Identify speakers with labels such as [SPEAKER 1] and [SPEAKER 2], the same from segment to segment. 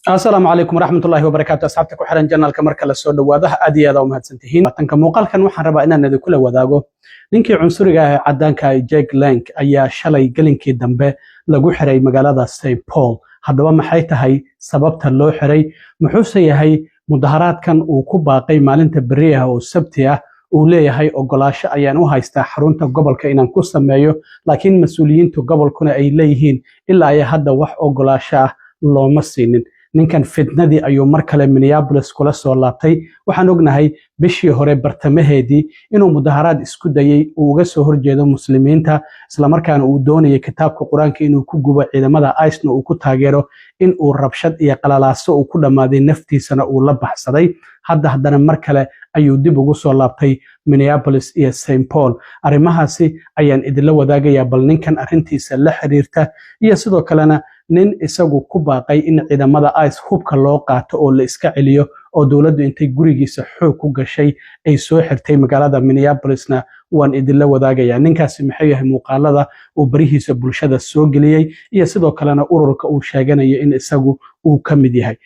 [SPEAKER 1] Asalaamu calaykum waraxmatullaahi wabarakaatu. Asxaabta ku xiran channelka, marka la soo dhawaado, aad iyo aad u mahadsantihiin. Tanka muuqaalkan waxaan rabaa inaan idinkula wadaago ninkii cunsuriga ah ee caddaanka ah, Jake Lang, ayaa shalay gelinkii dambe lagu xiray magaalada St Paul. Haddaba maxay tahay sababta loo xiray? Muxuuse yahay mudaharaadkan uu ku baaqay maalinta berri ah oo Sabti ah, uu leeyahay ogolaasho ayaan u haystaa xarunta gobolka inaan ku sameeyo, laakiin mas-uuliyiinta gobolkuna ay leeyihiin ilaa ay hadda wax ogolaasho ah looma siinin? Ninkan fitnadii ayuu mar kale Minneapolis kula soo laabtay. Waxaan ognahay bishii hore bartamaheedii inuu mudaharaad isku dayey uu uga soo horjeedo Muslimiinta, islamarkaana uu doonayay kitaabka Qur-aanka inuu ku gubo, ciidamada ICE-na uu ku taageero, in uu rabshad iyo qalalaaso uu ku dhammaaday, naftiisana uu la baxsaday. Hadda haddana mar kale ayuu dib ugu soo laabtay Minneapolis iyo St Paul. Arrimahaasi ayaan idinla wadaagayaa, bal ninkan arrintiisa la xiriirta iyo sidoo kalena nin isagu ku baaqay in ciidamada ICE hubka loo qaato oo la iska celiyo, oo dowladdu intay gurigiisa xoog ku gashay ay soo xirtay magaalada Minneapolisna waan idinla wadaagayaa. Ninkaasi maxay yahay muuqaalada uu barihiisa bulshada soo geliyey iyo sidoo kalena ururka uu sheeganayo in isagu uu ka mid yahay?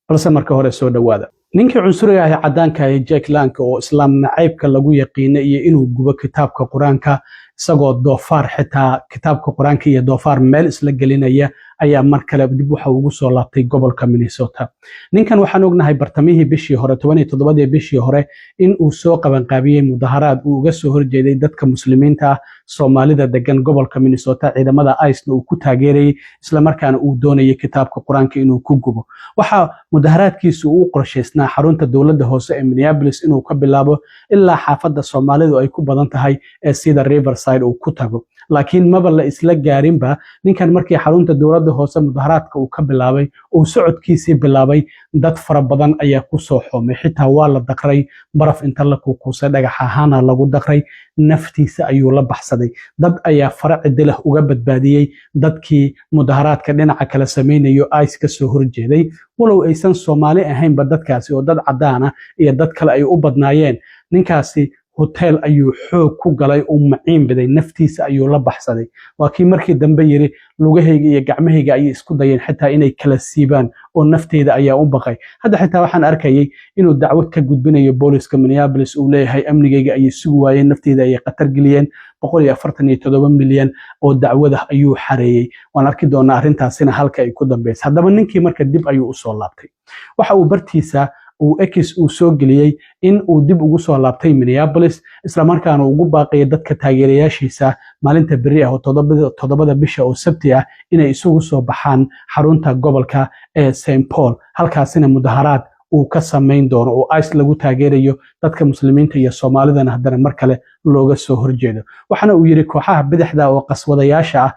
[SPEAKER 1] Balse marka hore soo dhowaada. Ninkii cunsuriga ah ee caddaanka ah, Jake Lang, oo Islaam nacaybka lagu yaqiina iyo inuu gubo kitaabka Qur-aanka, isagoo doofaar, xitaa kitaabka Qur-aanka iyo doofaar meel isla gelinaya, ayaa mar kale dib waxa ugu soo laabtay gobolka Minnesota. Ninkan waxaan ognahay bartamihii bishii hore, 17-dii bishii hore, in uu soo qabanqaabiyey mudaharaad uu uga soo horjeeday dadka Muslimiinta ah, Soomaalida degan gobolka Minnesota, ciidamada ICE-na uu ku taageerayay, islamarkaana uu doonayay kitaabka Qur-aanka inuu ku gubo. Waxaa mudaharaadkiisu uu qorshaysnaa xarunta dowladda hoose ee Minneapolis inuu ka bilaabo ilaa xaafadda Soomaalidu ay ku badan tahay ee sida Riverside uu ku tago, laakiin maba la isla gaarinba. Ninkan markii xarunta dowladda hoose mudaharaadka uu ka bilaabay, uu socodkiisii bilaabay, dad fara badan ayaa ku soo xoomay. Xitaa waa la daqray, baraf inta la kuukuusay dhagax ahaana lagu daqray. Naftiisa ayuu la baxsaday. Dad ayaa fara cidilah uga badbaadiyey dadkii mudaharaadka dhinaca kale samaynayo, ICE ka soo horjeeday, walow aysan Soomaali ahaynba dadkaasi oo dad cadaan ah iyo dad kale ay u badnaayeen. Ninkaasi hotel ayuu xoog ku galay, uu maciin biday, naftiisa ayuu la baxsaday. Waa kii markii dambe yiri, "Lugahayga iyo gacmahayga ayay isku dayeen xitaa inay kala siibaan oo nafteyda ayaa u baqay." Hadda xitaa waxaan arkayay inuu dacwad ka gudbinayo booliska Minneapolis, uu leeyahay, "Amnigayga ayay sugi waayeen, nafteyda ayay khatar geliyeen." 147 milyan oo dacwada ayuu xareeyey. Waan arki doonaa arrintaasina halka ay ku dambeysa. Haddaba ninkii marka dib ayuu usoo laabtay. Waxa uu bartiisa uu X uu soo geliyey in uu dib ugu soo laabtay Minneapolis, islamarkaana ugu baaqaya dadka taageerayaashiisa maalinta berri ah oo 7-da bisha oo Sabti ah inay isugu soo baxaan xarunta gobolka ee St Paul, halkaasina mudaharaad uu ka samayn doono oo ICE lagu taageerayo, dadka Muslimiinta iyo Soomaalidana haddana mar kale looga soo horjeedo. Waxaana uu yidhi, "Kooxaha bidixda oo qaswadayaasha ah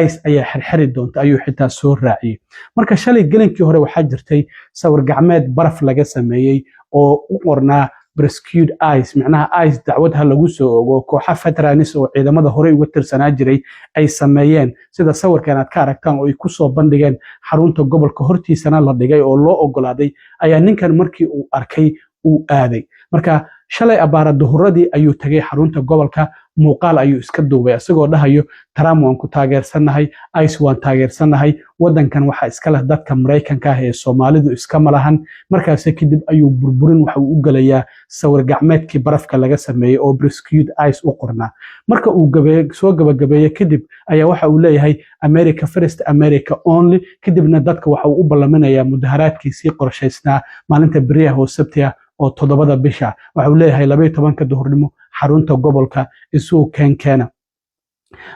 [SPEAKER 1] ICE ayaa xirxiri doonta," ayuu xitaa soo raaciyey. Marka shalay gelinkii hore waxaa jirtay sawir gacmeed baraf laga sameeyey oo u qornaa "Prosecute ICE", micnaha ICE dacwad ha lagu soo ogo. Kooxa veterans oo ciidamada horey uga tirsanaa jiray ay sameeyeen, sida sawirkan aad ka aragtaan, oo ay kusoo bandhigeen xarunta gobolka hortiisana la dhigay oo loo ogolaaday, ayaa ninkan markii uu arkay uu aaday. Marka shalay abaara duhuradii ayuu tagay xarunta gobolka. Muuqaal ayuu iska duubay isagoo dhahayo, "Trump waan ku taageersannahay, ICE waan taageersannahay, waddankan waxaa iska leh dadka Maraykanka ah ee Soomaalidu iskama lahan." Markaasi kadib ayuu burburin waxa uu u gelayaa sawir gacmeedkii barafka laga sameeyey oo "Prosecute ICE" u qornaa. Marka uu soo gabagabeeye kadib ayaa waxa uu leeyahay, "America first, America only." Kadibna dadka waxa uu u ballaminayaa mudaharaadkiisii qorshaysnaa maalinta beriyaha oo Sabti ah oo 7-da bisha. Waxa uu leeyahay, 12-ka duhurnimo xarunta gobolka isugu keenkeena.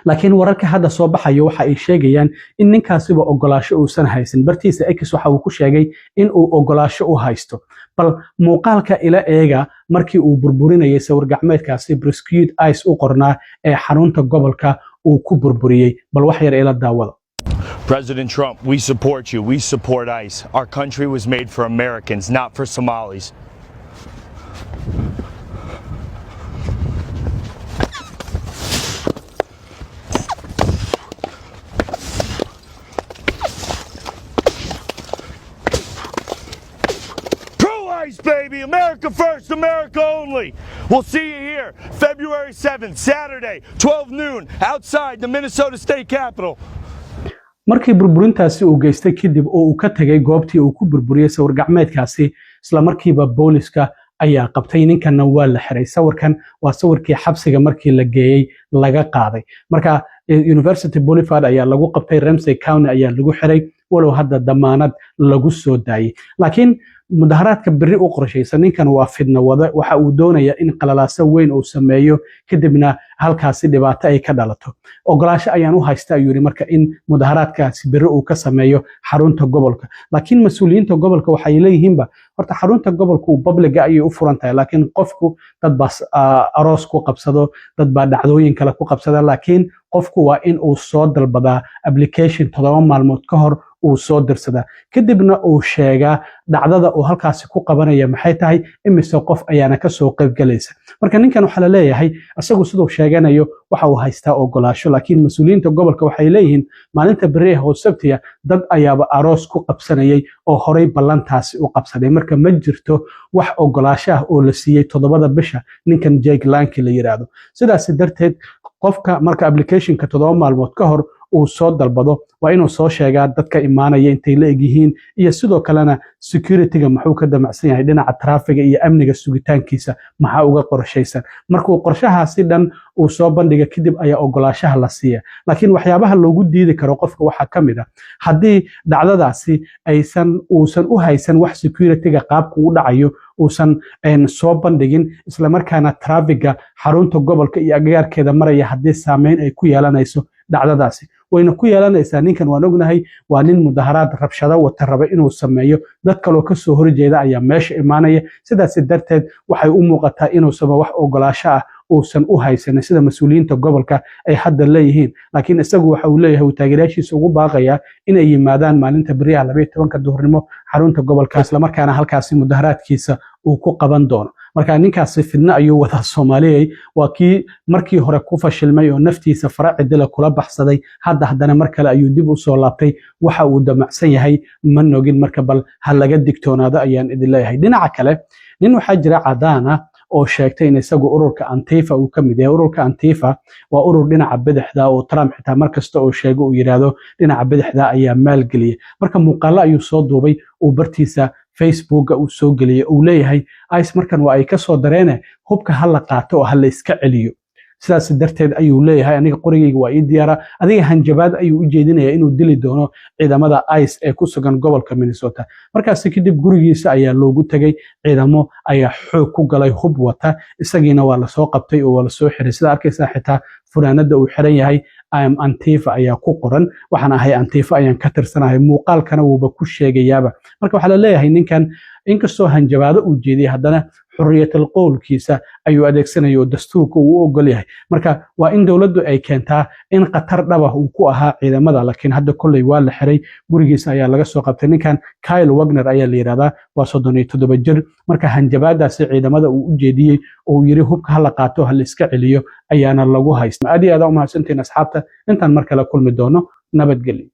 [SPEAKER 1] Laakiin wararka hadda soo baxaya waxa ay sheegayaan in ninkaasiba ogolaasho uusan haysan. Bartiisa X waxa uu ku sheegay in uu ogolaasho u haysto. Bal muuqaalka ila eega markii uu burburinayay sawir gacmeedkaasi "Prosecute ICE" u qornaa ee xarunta gobolka uu ku burburiyey. Bal wax yar ila daawada.
[SPEAKER 2] President Trump, we support you. We support ICE. Our country was made for Americans, not for Somalis. Pro ICE, baby! America first, America only! We'll see you here February 7th, Saturday, 12 noon, outside the Minnesota State Capitol.
[SPEAKER 1] Markii burburintaasi uu geystay kadib oo uu ka tegay goobtii uu ku burburiyey sawir gacmeedkaasi, isla markiiba booliska ayaa qabtay. Ninkanna waa la xiray. Sawirkan waa sawirkii xabsiga markii la geeyey laga qaaday. Marka University Boulevard ayaa lagu qabtay, Ramsey County ayaa lagu xiray, walow hadda damaanad lagu soo daayey. Laakiin mudaharaadka berri u qorshaysan, ninkan waa fidna wada. Waxa uu doonaya in qalalaaso weyn uu sameeyo, kadibna halkaasi dhibaato ay ka dhalato. Ogolaasho ayaan u haysta, ayuu yidhi, marka in mudaharaadkaasi berri uu ka sameeyo xarunta gobolka. Laakiin mas-uuliyiinta gobolka waxay leeyihiinba, horta xarunta gobolku public-ga ayay u furan tahay, laakiin qofku dad baa aroos ku qabsado, dad baa dhacdooyin kale ku qabsada, laakiin qofku waa in uu soo dalbadaa application 7 maalmood ka hor uu soo dirsadaa, kadibna uu sheegaa dhacdada uu halkaasi ku qabanaya maxay tahay, imise qof ayaana kasoo qaybgalaysa. Marka ninkan waxaa la leeyahay, isagu siduu sheeganayo waxa uu haystaa ogolaasho, laakiin mas-uuliyiinta gobolka waxay leeyihiin maalinta berri ee Sabtiya dad ayaaba aroos ku qabsanayay oo horay ballantaasi u qabsaday. Marka ma jirto wax ogolaasho ah oo la siiyey 7-da bisha ninkan Jake Lang la yiraahdo. Sidaas darteed qofka marka applicationka 7 maalmood ka hor uu soo dalbado, waa inuu soo sheegaa dadka imaanaya intay la egyihiin, iyo sidoo kalena securityga muxuu ka damacsan yahay, dhinaca traffic-ga iyo amniga sugitaankiisa maxaa uga qorshaysan. Markuu qorshahaasi dhan uu soo bandhiga kadib ayaa ogolaashaha la siiya. Laakiin waxyaabaha loogu diidi karo qofka waxaa ka mid ah haddii dhacdadaasi aysan uusan u haysan wax securityga qaabku u dhacayo uusan soo bandhigin, islamarkaana traffic-ga xarunta gobolka iyo agagaarkeeda maraya haddii saameyn ay ku yeelanayso dhacdadaasi. Wayna ku yeelanaysaa. Ninkan waan ognahay, waa nin mudaharaad rabshado wata raba inuu sameeyo. Dad kaloo kasoo horjeeda ayaa meesha imaanaya. Sidaas darteed waxay u muuqataa inuusaba wax ogolaasho ah uusan u haysanin, sida mas-uuliyiinta gobolka ay hadda leeyihiin. Laakiin isagu waxa uu leeyahay, uu taageerayaashiisa ugu baaqayaa inay yimaadaan maalinta beriyaha 12-ka duhurnimo xarunta gobolka, islamarkaana halkaasi mudaharaadkiisa uu ku qaban doono. Marka ninkaasi fidno ayuu wadaa, Soomaaliyey. Waa kii markii hore ku fashilmay oo naftiisa fara cidila kula baxsaday. Hadda haddana mar kale ayuu dib u soo laabtay. Waxa uu damacsan yahay ma nogin. Marka bal ha laga digtoonaado ayaan idin leeyahay. Dhinaca kale, nin waxaa jira cadaan ah oo sheegtay in isagu ururka Antifa uu ka mid yahay. Ururka Antifa waa urur dhinaca bidixda oo Trump xitaa mar kasta oo sheego uu yidhaahdo dhinaca bidixda ayaa maalgeliyay. Marka muuqaallo ayuu soo duubay uu bartiisa Facebooka uu soo geliyey, uu leeyahay ICE markan waa ay ka soo dareene, hubka ha la qaato oo ha la iska celiyo. Sidaas darteed ayuu leeyahay, aniga qorigayga waa ii diyaara. Adiga hanjabaad ayuu u jeedinaya inuu dili doono ciidamada ICE ee ku sugan gobolka Minnesota. Markaasi kadib gurigiisa ayaa loogu tegay, ciidamo ayaa xoog ku galay, hub wata. Isagiina waa lasoo qabtay oo waa lasoo xiray. Sida arkaysaa, xitaa funaanada uu xiran yahay "I'm Antifa" ayaa ku qoran. Waxaan ahay Antifa, ayaan ka tirsanahay. Muuqaalkana wuuba ku sheegayaaba. Marka waxaa la leeyahay ninkan inkastoo hanjabaado uu jeediyey, haddana xurriyatul qowlkiisa ayuu adeegsanaya oo dastuurka uu u ogol yahay. Marka waa in dowladdu ay keentaa in khatar dhaba uu ku ahaa ciidamada. Laakiin hadda kolley waa la xiray, gurigiisa ayaa laga soo qabtay. Ninkan Kyle Wagner ayaa la yidhahdaa, waa 37 jir. Marka hanjabaadaasi ciidamada uu u jeediyey oo uu yidhi hubka ha la qaato, ha la iska celiyo, ayaana lagu haysta. Aad iyo aad u mahadsantihiin, asxaabta. Intaan mar kale kulmi doono, nabadgelyo.